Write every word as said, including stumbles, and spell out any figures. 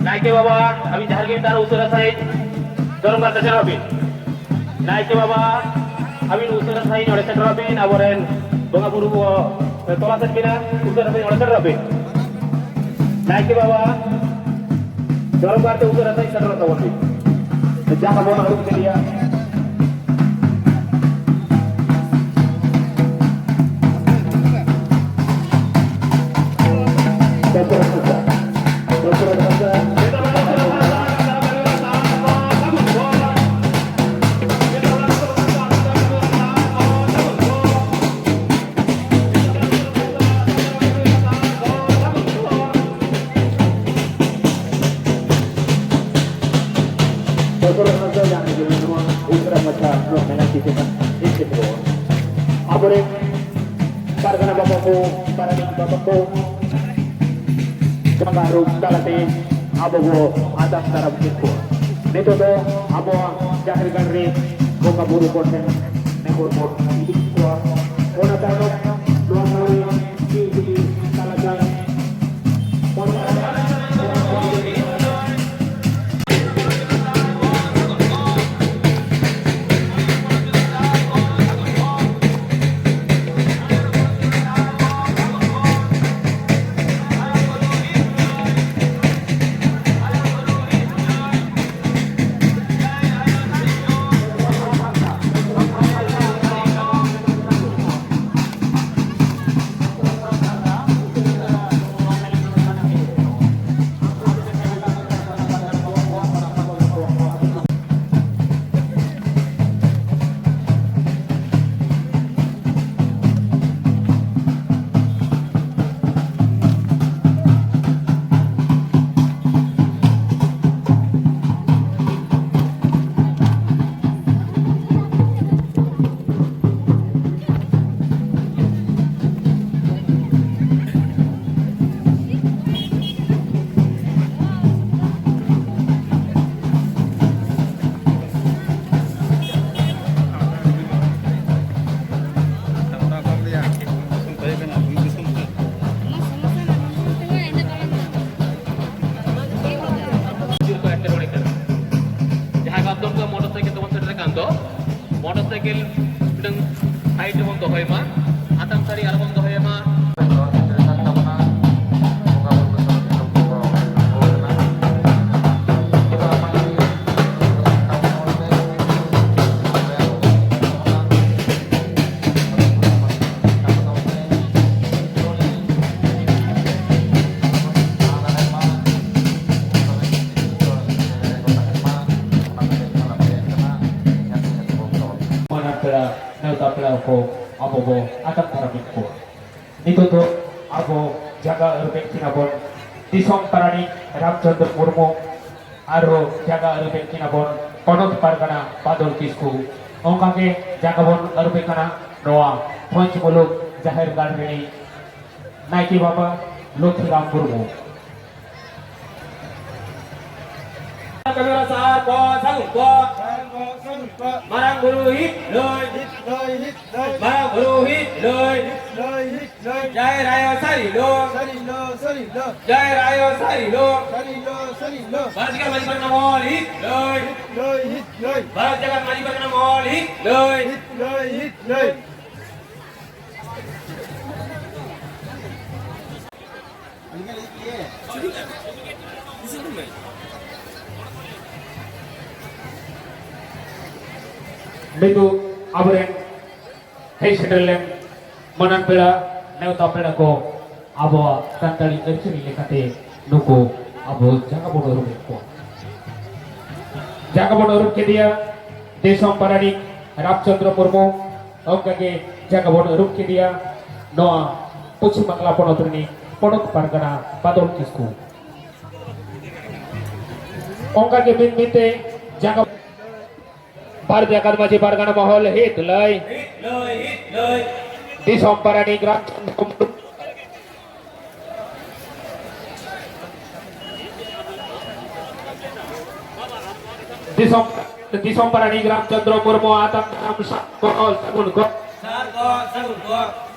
ᱱᱟᱭᱠᱮ ᱵᱟᱵᱟ, ᱟᱹᱵᱤᱱ ᱡᱟᱦᱮᱨ ᱜᱮ ᱛᱟᱦᱮᱱᱟ, ᱩᱥᱟᱹᱨᱟ ᱥᱟᱺᱦᱤᱡ ᱫᱷᱚᱨᱚᱢ ᱜᱟᱲ ᱛᱮ ᱥᱮᱴᱮᱨᱚᱜ ᱵᱤᱱ᱾ ᱱᱟᱭᱠᱮ ᱵᱟᱵᱟ, ᱟᱹᱵᱤᱱ ᱩᱥᱟᱹᱨᱟ ᱥᱟᱺᱦᱤᱡ ᱱᱚᱰᱮ ᱥᱮᱴᱮᱨᱚᱜ ᱵᱤᱱ, ᱟᱵᱚᱨᱮᱱ ᱵᱚᱸᱜᱟ ᱵᱩᱨᱩ ᱠᱚ ᱛᱚᱞᱟᱥᱮᱫ ᱵᱤᱱᱟ, ᱩᱥᱟᱹᱨᱟ ᱥᱟᱺᱦᱤᱡ ᱱᱚᱰᱮ ᱥᱮᱴᱮᱨᱚᱜ ᱵᱤᱱ᱾ ᱱᱟᱭᱠᱮ ᱵᱟᱵᱟ, ᱫᱷᱚᱨᱚᱢ ᱜᱟᱲ ᱛᱮ ᱩᱥᱟᱹᱨᱟ ᱥᱟᱺᱦᱤᱡ ᱥᱮᱴᱮᱨᱚᱜ ᱛᱟᱵᱚᱱ ᱵᱤᱱ᱾ ᱡᱟᱦᱟᱸ ᱵᱚᱱ ᱟᱹᱨᱩᱵ ᱠᱮᱫᱮᱭᱟ᱾ ᱵᱚᱛᱚᱨ ᱦᱚᱸ ᱫᱚ ᱡᱟᱦᱟᱸ ᱜᱮ ᱱᱚᱣᱟ ᱩᱥᱟᱹᱨᱟ ᱢᱟᱪᱷᱟ ᱱᱚᱣᱟ ᱢᱮᱞᱟ ᱪᱤᱛᱟᱹᱨ ᱮᱱᱮᱡ ᱪᱤᱛᱟᱹᱨ ᱟᱵᱚᱨᱮᱱ ᱯᱟᱨᱜᱟᱱᱟ ᱵᱟᱵᱟ ᱠᱚ, ᱯᱟᱨᱟᱱᱤᱠ ᱵᱟᱵᱟ ᱠᱚ, ᱵᱚᱸᱜᱟ ᱨᱩᱯ ᱛᱟᱞᱟᱛᱮ ᱟᱵᱚ ᱵᱚ ᱟᱛᱟᱝ ᱫᱟᱨᱟᱢ ᱠᱮᱫ ᱠᱚᱣᱟ᱾ ᱱᱤᱛᱚᱜ ᱫᱚ ᱟᱵᱚᱣᱟᱜ ᱡᱟᱦᱮᱨ ᱜᱟᱲ ᱨᱮ ᱵᱚᱸᱜᱟ ᱵᱩᱨᱩ ᱠᱚ ᱴᱷᱮᱱ ᱱᱮᱦᱚᱨ ᱵᱚᱱ ᱤᱫᱤ ᱠᱚᱣᱟ᱾ ᱚᱱᱟ ᱛᱟᱭᱱᱚᱢ ᱱᱚᱣᱟ ᱢᱚᱬᱮ ᱛᱤ ᱛᱤ ᱛᱟᱞᱟᱛᱮ ᱥᱟᱭᱠᱮᱞ ᱢᱤᱫᱴᱟᱝ ᱥᱟᱭᱤᱰ ᱨᱮᱵᱚᱱ ᱫᱚᱦᱚᱭ ᱢᱟ, ᱟᱛᱟᱝ ᱥᱟᱹᱲᱤ ᱟᱞᱚᱵᱚᱱ ᱫᱚᱦᱚᱭ ᱢᱟ᱾ ᱢᱟᱨᱟᱝ ᱯᱮᱲᱟ, ᱱᱮᱣᱛᱟ ᱯᱮᱲᱟ ᱠᱚ ᱟᱵᱚ ᱵᱚ ᱟᱛᱟᱝ ᱫᱟᱨᱟᱢᱮᱫ ᱠᱚᱣᱟ᱾ ᱱᱤᱛᱚᱜ ᱫᱚ ᱟᱵᱚ ᱡᱟᱸᱜᱟ ᱟᱹᱨᱩᱵᱮᱫ ᱠᱤᱱᱟ ᱵᱚᱱ ᱫᱤᱥᱚᱢ ᱯᱟᱨᱟᱱᱤᱠ ᱨᱟᱢᱪᱚᱸᱫᱽᱨᱚ ᱢᱩᱨᱢᱩ, ᱟᱨᱦᱚᱸ ᱡᱟᱸᱜᱟ ᱟᱹᱨᱩᱵᱮᱫ ᱠᱤᱱᱟ ᱵᱚᱱ ᱯᱚᱱᱚᱛ ᱯᱟᱨᱜᱟᱱᱟ ᱵᱟᱫᱚᱞ ᱠᱤᱥᱠᱩ᱾ ᱚᱱᱠᱟᱜᱮ ᱡᱟᱸᱜᱟ ᱵᱚᱱ ᱟᱹᱨᱩᱵᱮᱫ ᱠᱟᱱᱟ ᱱᱚᱣᱟ ᱯᱷᱚᱧᱪ ᱢᱩᱞᱩᱠ ᱡᱟᱦᱮᱨ ᱜᱟᱲ ᱨᱤᱱᱤᱡ ᱱᱟᱭᱠᱮ ᱵᱟᱵᱟ ᱞᱚᱠᱠᱷᱤᱨᱟᱢ ᱢᱩᱨᱢᱩ᱾ ᱠᱟᱹᱢᱤᱦᱚᱨᱟ ᱥᱟᱨ ᱠᱚ ᱥᱟᱹᱜᱩᱱ ᱠᱚ᱾ ᱢᱟᱨᱟᱝ ᱵᱩᱨᱩ ᱦᱤᱡ ᱞᱟᱹᱭ᱾ ᱢᱟᱨᱟᱝ ᱵᱩᱨᱩ ᱦᱤᱡ ᱞᱟᱹᱭ᱾ ᱡᱟᱦᱮᱨ ᱟᱭᱳ ᱥᱟᱹᱨᱤ ᱞᱳ᱾ ᱡᱟᱦᱮᱨ ᱟᱭᱳ ᱥᱟᱹᱨᱤ ᱞᱳ᱾ ᱵᱟᱨ ᱡᱟᱭᱜᱟ ᱢᱟᱹᱡᱷᱤ ᱯᱟᱨᱜᱟᱱᱟ ᱢᱚᱦᱚᱞ ᱦᱤᱡ ᱞᱟᱹᱭ᱾ ᱵᱟᱨ ᱡᱟᱭᱜᱟ ᱢᱟᱹᱡᱷᱤ ᱯᱟᱨᱜᱟᱱᱟ ᱢᱚᱦᱚᱞ ᱦᱤᱡ ᱞᱟᱹᱭ᱾ ᱱᱤᱛᱚᱜ ᱟᱵᱚᱨᱮᱱ ᱦᱮᱡ ᱥᱮᱴᱮᱨ ᱞᱮᱱ ᱢᱟᱹᱱᱟᱱ ᱯᱮᱲᱟ, ᱱᱮᱣᱛᱟ ᱯᱮᱲᱟ ᱠᱚ ᱟᱵᱚᱣᱟᱜ ᱥᱟᱱᱛᱟᱲᱤ ᱟᱹᱨᱤᱪᱟᱹᱞᱤ ᱞᱮᱠᱟᱛᱮ ᱱᱩᱠᱩ ᱟᱵᱚ ᱡᱟᱸᱜᱟ ᱵᱚᱱ ᱟᱹᱨᱩᱵᱮᱫ ᱠᱚᱣᱟ᱾ ᱡᱟᱸᱜᱟ ᱵᱚᱱ ᱟᱹᱨᱩᱵ ᱠᱮᱫᱮᱭᱟ ᱫᱤᱥᱚᱢ ᱯᱟᱨᱟᱱᱤᱠ ᱨᱟᱢᱪᱚᱸᱫᱽᱨᱚ ᱢᱩᱨᱢᱩ, ᱚᱱᱠᱟᱜᱮ ᱡᱟᱸᱜᱟ ᱵᱚᱱ ᱟᱹᱨᱩᱵ ᱠᱮᱫᱮᱭᱟ ᱱᱚᱣᱟ ᱯᱚᱪᱷᱤᱢ ᱵᱟᱝᱞᱟ ᱯᱚᱱᱚᱛ ᱨᱤᱱᱤᱡ ᱯᱚᱱᱚᱛ ᱯᱟᱨᱜᱟᱱᱟ ᱵᱟᱫᱚᱞ ᱠᱤᱥᱠᱩ᱾ ᱚᱱᱠᱟᱜᱮ ᱢᱤᱫ ᱢᱤᱫ ᱛᱮ ᱡᱟᱸᱜᱟ ᱵᱷᱟᱨᱚᱛ ᱡᱟᱠᱟᱛ ᱢᱟᱹᱡᱷᱤ ᱯᱟᱨᱜᱟᱱᱟ ᱢᱚᱦᱚᱞ ᱦᱤᱛ ᱞᱟᱹᱭ᱾ ᱫᱤᱥᱚᱢ ᱯᱟᱨᱟᱱᱤᱠ ᱨᱟᱢᱪᱚᱸᱫᱽᱨᱚ ᱢᱩᱨᱢᱩ᱾ ᱫᱤᱥᱚᱢ, ᱫᱤᱥᱚᱢ ᱯᱟᱨᱟᱱᱤᱠ ᱨᱟᱢᱪᱚᱸᱫᱽᱨᱚ ᱢᱩᱨᱢᱩ ᱟᱛᱟᱝ ᱫᱟᱨᱟᱢ ᱥᱟᱨ ᱠᱚ ᱥᱟᱹᱜᱩᱱ ᱠᱚ᱾ ᱥᱟᱨ ᱠᱚ ᱥᱟᱹᱜᱩᱱ ᱠᱚ᱾